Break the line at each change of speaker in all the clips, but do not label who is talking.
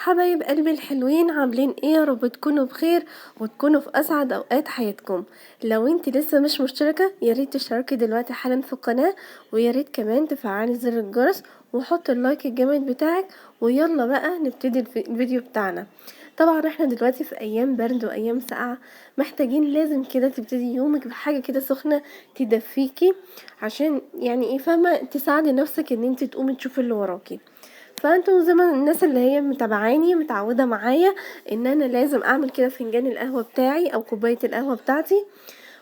حبايب قلبي الحلوين، عاملين ايه؟ يا رب تكونوا بخير وتكونوا في اسعد اوقات حياتكم. لو انت لسه مش مشتركة يا ريت تشتركي دلوقتي حالا في القناة، ويا ريت كمان تفعلي زر الجرس وحطي ال like الجامد بتاعك. ويلا بقى نبتدي الفيديو بتاعنا. طبعا احنا دلوقتي في ايام برد وايام ساقعه، محتاجين لازم كده تبتدي يومك بحاجة كده سخنة تدفيكي، عشان فاهمه، تساعدي نفسك ان انت تقومي تشوفي اللي وراكي. فانتوا زي ما الناس اللي هي متابعاني متعوده معايا ان انا لازم اعمل كده فنجان القهوة بتاعي او كوباية القهوة بتاعتي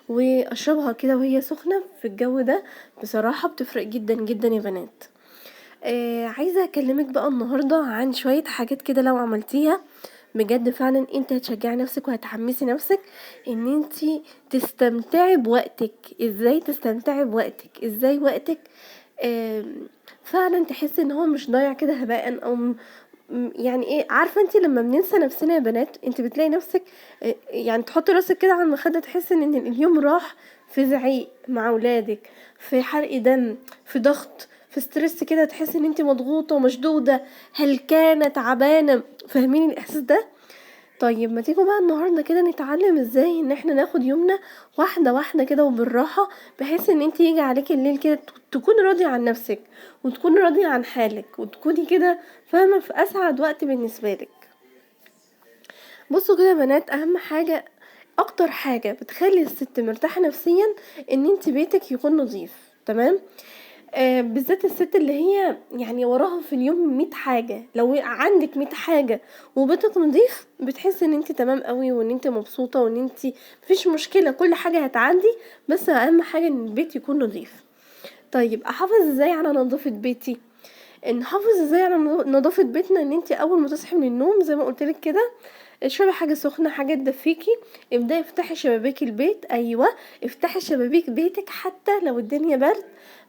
واشربها كده وهي سخنة في الجو ده، بصراحة بتفرق جدا جدا يا بنات. عايزه اكلمك بقى النهارده عن شوية حاجات كده لو عملتيها بجد فعلا انت هتشجعي نفسك وهتحمسي نفسك ان انت تستمتعي بوقتك. ازاي تستمتعي بوقتك؟ ازاي وقتك، فعلا تحسي ان هو مش ضايع كده هباء او يعني ايه، عارفه انت لما بننسى نفسنا يا بنات، انت بتلاقي نفسك، تحطي راسك كده على المخدة تحسي ان اليوم راح في زعيق مع اولادك، في حرق دم، في ضغط، في ستريس كده، تحسي ان انت مضغوطه ومشدوده هلكانه تعبانة. فاهمين الاحساس ده؟ طيب ما تيجوا بقى النهارده كده نتعلم ازاي ان احنا ناخد يومنا واحدة واحدة كده وبالراحه، بحيث ان انت يجي عليكي الليل كده تكوني راضية عن نفسك وتكوني راضية عن حالك وتكوني كده فاهمه في اسعد وقت بالنسبة لك. بصوا كده يا بنات، اهم حاجة، اكتر حاجة بتخلي الست مرتاحة نفسيا ان انت بيتك يكون نظيف، تمام؟ بالذات الست اللي هي وراها في اليوم 100 حاجة، لو عندك 100 حاجة وبيتك نظيف بتحسي ان انت تمام قوي وان انت مبسوطة وان انت مفيش مشكلة، كل حاجة هتعدي، بس اهم حاجة ان البيت يكون نظيف. طيب احافظ ازاي على نظافة بيتي؟ نحافظ ازاي على نظافة بيتنا؟ ان انت اول ما تصحي من النوم زي ما قلت لك كده اشربي حاجة سخنة، حاجة تدفيكي، ابداي افتحي شبابيك البيت. ايوه افتحي شبابيك بيتك حتى لو الدنيا برد،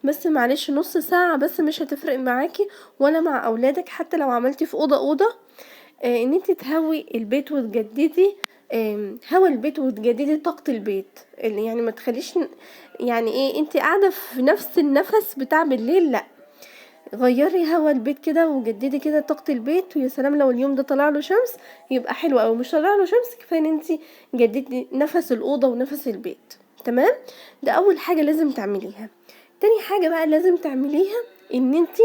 بس معلش نص ساعة بس مش هتفرق معاكي ولا مع اولادك، حتى لو عملتي في اوضة اوضة، ان انت تهوي البيت وتجددي، هوا البيت وتجددي طاقة البيت. اللي يعني ما تخليش يعني ايه انت قاعدة في نفس النفس بتاع بالليل، لا غيري هوا البيت كده وجددي كده طاقة البيت. ويا سلام لو اليوم ده طلع له شمس يبقى حلو قوي، مش طلع له شمس كفاية ان انت جددي نفس الاوضة ونفس البيت، تمام؟ ده اول حاجة لازم تعمليها. تاني حاجة بقى لازم تعمليها ان انت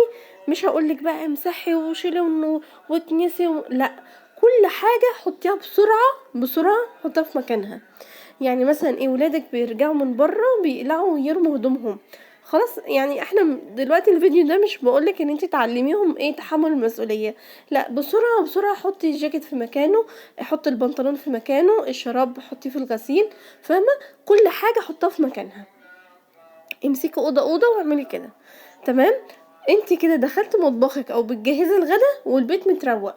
مش هقولك بقى امسحي وشيلي وتنسي لا، كل حاجة حطيها بسرعة بسرعة، حطيها في مكانها. مثلا ايه، ولادك بيرجعوا من بره بيقلعوا ويرموا هدومهم، خلاص احنا دلوقتي الفيديو ده مش بقولك ان انت تعلميهم ايه تحمل المسؤولية، لا بسرعة بسرعة حطي الجاكيت في مكانه، حطي البنطلون في مكانه، الشراب حطيه في الغسيل، فاهمة؟ كل حاجة حطها في مكانها. امسكي اوضة اوضة واعملي كده، تمام؟ انت كده دخلت مطبخك او بتجهزي الغدا والبيت متروق.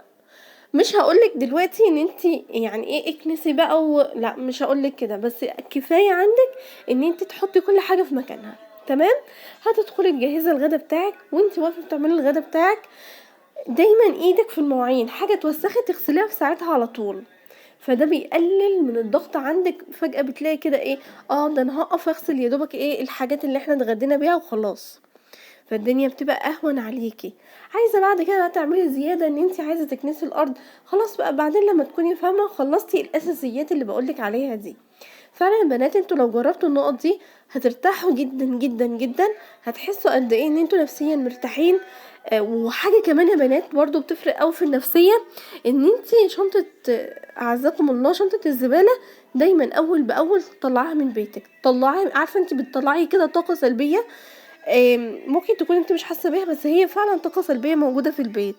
مش هقولك دلوقتي ان انت يعني ايه اكنسي بقى لا مش هقولك كده، بس كفاية عندك ان انت تحطي كل حاجة في مكانها، تمام؟ هتدخلي تجهزي الغدا بتاعك، وانت واقفة بتعملي الغدا بتاعك دايما ايدك في المواعين، حاجة اتوسخت تغسليها في ساعتها على طول، فده بيقلل من الضغط عندك. فجأة بتلاقي كده ايه، ده انا هقف اغسل يا دوبك ايه الحاجات اللي احنا اتغدينا بيها وخلاص، فالدنيا بتبقى اهون عليكي. عايزه بعد كده بقى تعملي زيادة ان انت عايزه تكنسي الارض، خلاص بقى بعدين لما تكوني فاهمه خلصتي الاساسيات اللي بقولك عليها دي. فعلا يا بنات انتوا لو جربتوا النقط دي هترتاحوا جدا جدا جدا، هتحسوا قد ايه ان انتوا نفسيا مرتاحين. وحاجه كمان يا بنات برضو بتفرق قوي في النفسية، ان انتي شنطه، اعزكم الله، شنطه الزبالة دايما اول باول تطلعيها من بيتك، طلعيها، عارفه انتي بتطلعي كده طاقة سلبية، ممكن تكون انتي مش حاسه بيها، بس هي فعلا طاقة سلبية موجودة في البيت.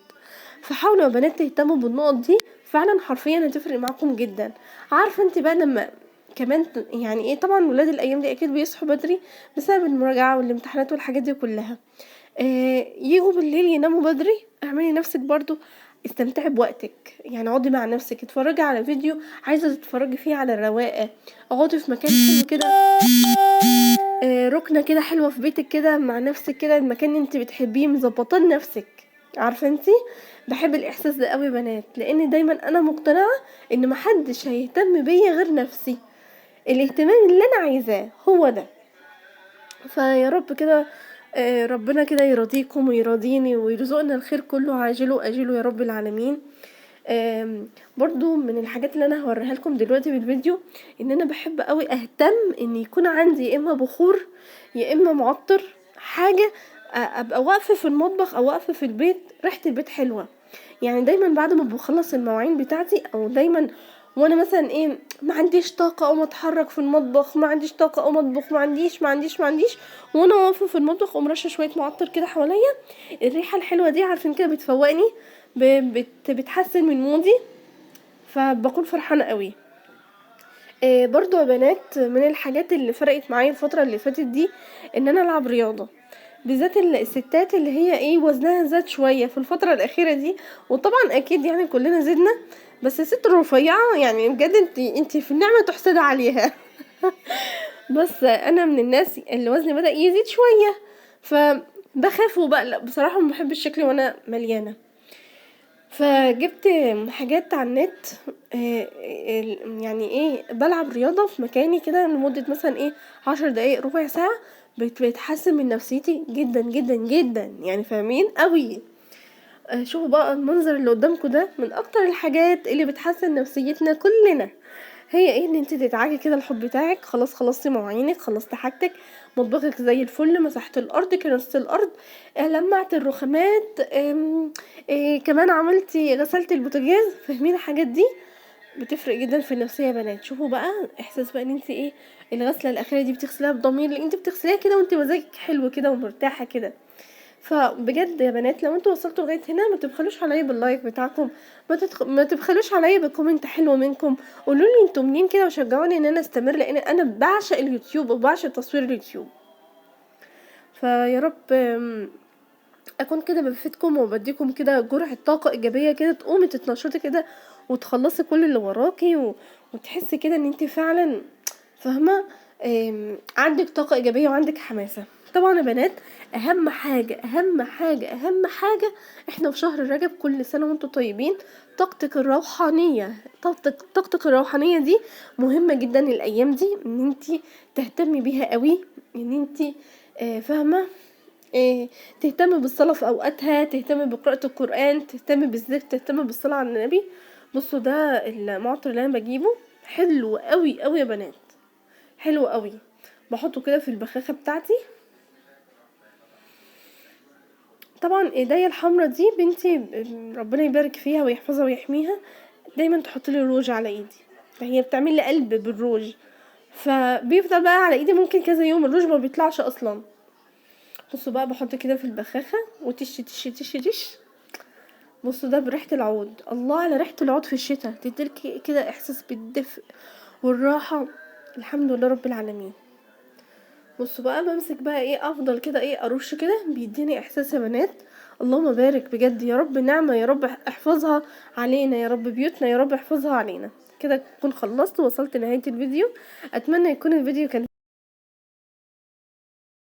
فحاولوا يا بنات تهتموا بالنقط دي، فعلا حرفيا هتفرق معاكم جدا. عارفه انتي بقى لما كمان يعني ايه، طبعا ولاد الايام دي اكيد بيصحوا بدري بسبب المراجعة والامتحانات والحاجات دي كلها، يجوا بالليل يناموا بدري. اعملي نفسك برضو استمتعي بوقتك، اقعدي مع نفسك، اتفرجي على فيديو عايزه تتفرجي فيه على الرواقه، اقعدي في مكان حلو كده، ركنه كده حلوة في بيتك كده مع نفسك كده، المكان اللي انت بتحبيه مظبطاه لنفسك. عارفه انت بحب الاحساس ده قوي يا بنات، لان دايما انا مقتنعة ان محدش هيهتم بيا غير نفسي، الاهتمام اللي انا عايزاه هو ده. فيا رب كده، ربنا كده يرضيكم ويرضيني ويرزقنا الخير كله عاجله واجله يا رب العالمين. برضو من الحاجات اللي انا هوريها لكم دلوقتي في الفيديو، ان انا بحب قوي اهتم ان يكون عندي يا اما بخور يا اما معطر، حاجة ابقى واقفة في المطبخ او واقفة في البيت ريحه البيت حلوة. يعني دايما بعد ما بخلص المواعين بتاعتي، او دايما وانا مثلا ايه ما عنديش طاقة اقوم اتحرك في المطبخ، ما عنديش طاقة اقوم اطبخ، ما عنديش ما عنديش ما عنديش، وانا واقفة في المطبخ اقوم رشه شوية معطر كده حواليا. الريحة الحلوة دي عارفين كده بتفوقني، بتحسن من مودي، فبكون فرحانة قوي. برضو يا بنات من الحاجات اللي فرقت معايا الفترة اللي فاتت دي ان انا العب رياضة، بالذات الستات اللي هي ايه وزنها زاد شوية في الفترة الاخيرة دي، وطبعا اكيد يعني كلنا زدنا، بس الست الرفيعة يعني بجد انتي في النعمة تحسد عليها. بس انا من الناس اللي وزني بدا يزيد شوية، فبخاف وبقلق بصراحة، ما بحبش شكلي وانا مليانة. فجبت حاجات على النت، يعني ايه بلعب رياضة في مكاني كده لمدة مثلا ايه 10 دقايق ربع ساعة، بتحسن من نفسيتي جدا جدا جدا، يعني فاهمين قوي. شوفوا بقى المنظر اللي قدامكم ده، من اكتر الحاجات اللي بتحسن نفسيتنا كلنا هي ايه، ان انت تتعاجي كده الحب بتاعك، خلاص خلصتي مواعينك، خلصتي حاجتك، مطبخك زي الفل، مسحت الارض، كنست الارض، لمعت الرخامات، كمان عملتي غسلتي البوتاجاز، فاهمين الحاجات دي بتفرق جدا في النفسية يا بنات. شوفوا بقى احساس بقى ان انت ايه الغسله الاخيرة دي بتغسليها بضمير، لان انت بتغسليها كده وانت مزاجك حلو كده ومرتاحه كده. فبجد يا بنات لو انتوا وصلتوا لغاية هنا ما تبخلوش عليا بال like بتاعكم، ما تبخلوش عليا ب comment حلو منكم، قولوا لي انتوا منين كده وشجعوني ان انا استمر، لان انا بعشق اليوتيوب وبعشق تصوير اليوتيوب. فيا رب اكون كده بفيدكم وبديكم كده جرعة طاقة ايجابية كده، تقومي تتنشطي كده وتخلصي كل اللي وراكي، وتحسي كده ان انت فعلا فاهمه، عندك طاقة ايجابية وعندك حماسه. طبعا يا بنات اهم حاجة اهم حاجة اهم حاجة، احنا في شهر رجب، كل سنة وانتم طيبين، طاقتك الروحانية، طاقتك الروحانية دي مهمة جدا الايام دي، ان انتي تهتمي بيها قوي، ان انتي فاهمه، تهتمي بالصلاة في اوقاتها، تهتمي بقراءة القران، تهتمي بالذكر، تهتمي بالصلاة على النبي. بصوا ده المعطر اللي انا بجيبه حلو قوي قوي يا بنات، حلو قوي، بحطه كده في البخاخه بتاعتي. طبعا ايديا الحمرا دي بنتي ربنا يبارك فيها ويحفظها ويحميها، دايما تحط لي روج على ايدي، هي بتعمل لي قلب بالروج، فبيفضل بقى على ايدي ممكن كذا يوم الروج ما بيطلعش اصلا. بصوا بقى بحط كده في البخاخه وتش تش تش تش. بصوا ده بريحه العود، الله على ريحه العود في الشتاء، تديلك كده احساس بالدفء والراحة، الحمد لله رب العالمين. بصوا بقى بمسك بقى ايه، افضل كده ايه ارش كده، بيديني احساس يا بنات اللهم بارك بجد، يا رب نعمه يا رب احفظها علينا، يا رب بيوتنا يا رب احفظها علينا. كده اكون خلصت ووصلت لنهاية الفيديو، اتمنى يكون الفيديو كان